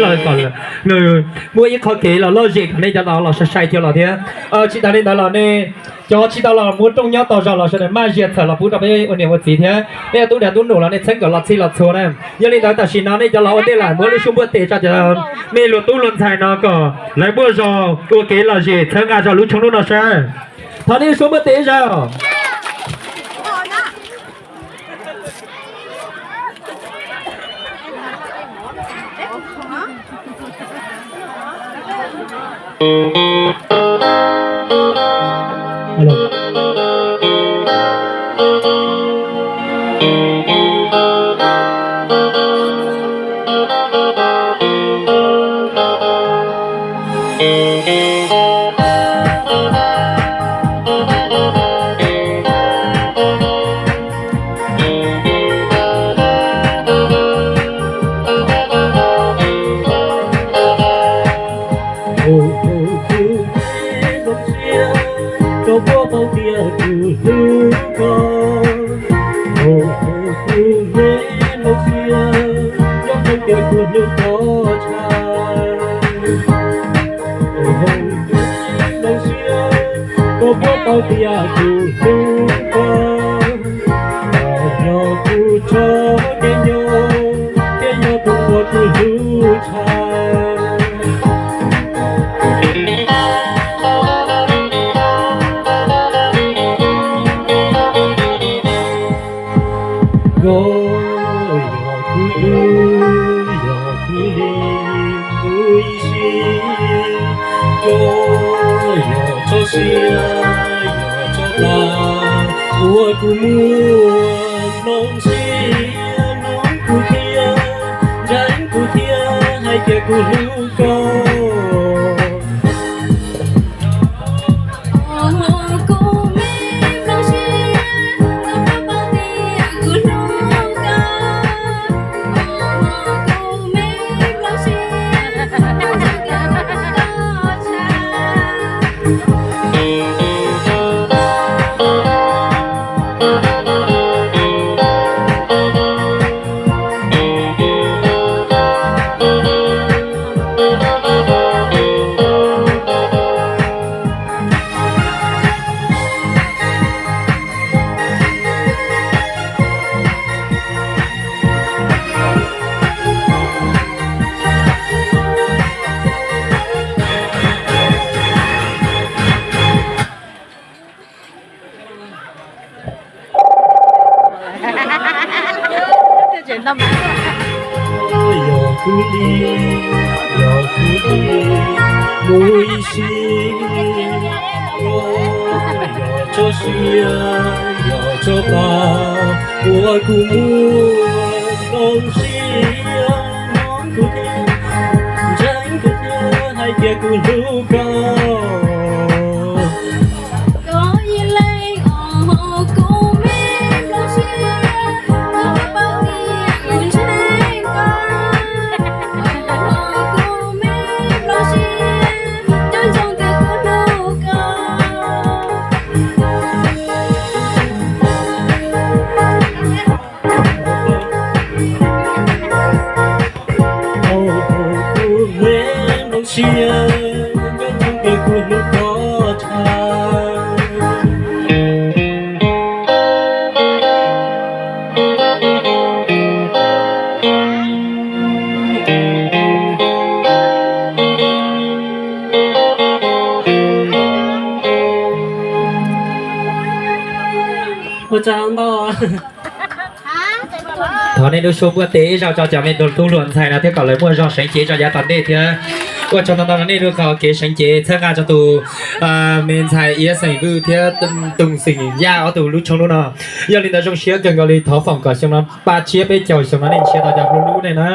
los kom nws muaj ib qho kev los lom zem kom nej cov tau los sai sai thiab los thiab. Tsis tas li ntawd los nej cov tsis tau los muab rooj nyob tau zog los sawv daws maj zias txhawm los pub rau peb ua niam ua txiv thiab nej tub dav tub num los nej txheeb kom los txhij los txhua na. Yog li ntawd tam sim no nej cov los ua ntej lawm muab lub suab npuaj tes rau cov nej luag tub luag ntxhais no kom lawv muaj zog ua kev lom zem txhawb nqa rau lub tshoob lub no sab. Thov nej lub suab npuaj tes zaug. Koj puas paub tias kuv hlub koj? Kuv me nplooj siab, nco ntsoov tias kuv hlub koj tshaj. Nplooj siab, koj puas paub tias kuv hlub koj? Koj yog kuv txoj kev nyob, thiaj yog tus uas kuv hlub tshaj. Koj yog kuv hlub, yog kuv li kuv ib sim. Koj yog txoj sia, yog txoj pa uas kuv muaj hloov siab, hlub kuv thiab, ntseeg kuv thiab hais tias kuv hlub koj. Yog kuv li, yog kuv li, kuv ib sim. Yog txoj sia, yog txoj pa uas kuv muaj hloov siab, hlub kuv thiab, ntseeg kuv thiab hais tias kuv hlub koj. Kuv me nplooj siab, nco ntsoov tias kuv hlub koj tshaj. Ua tsaug ntau. Thov nej lub suab npuaj tes ib zaug rau cov me tub hluas ntxhais no thiab kom lawv muaj zog seev cev rau yav tom ntej thiab. Ua tsaug ntau ntau rau nej lub qhov kev seev cev txhawb nqa rau tus me ntxhais Iab xeem Vwj thiab Tooj xeem Yaj ob tug lub tshoob lub no. Yog li ntawd zoo siab kawg nkaus li, thov foom kom xyoo no paj tsiab peb caug xyoo no nej nrhiav tau cov hlub hlub nej na.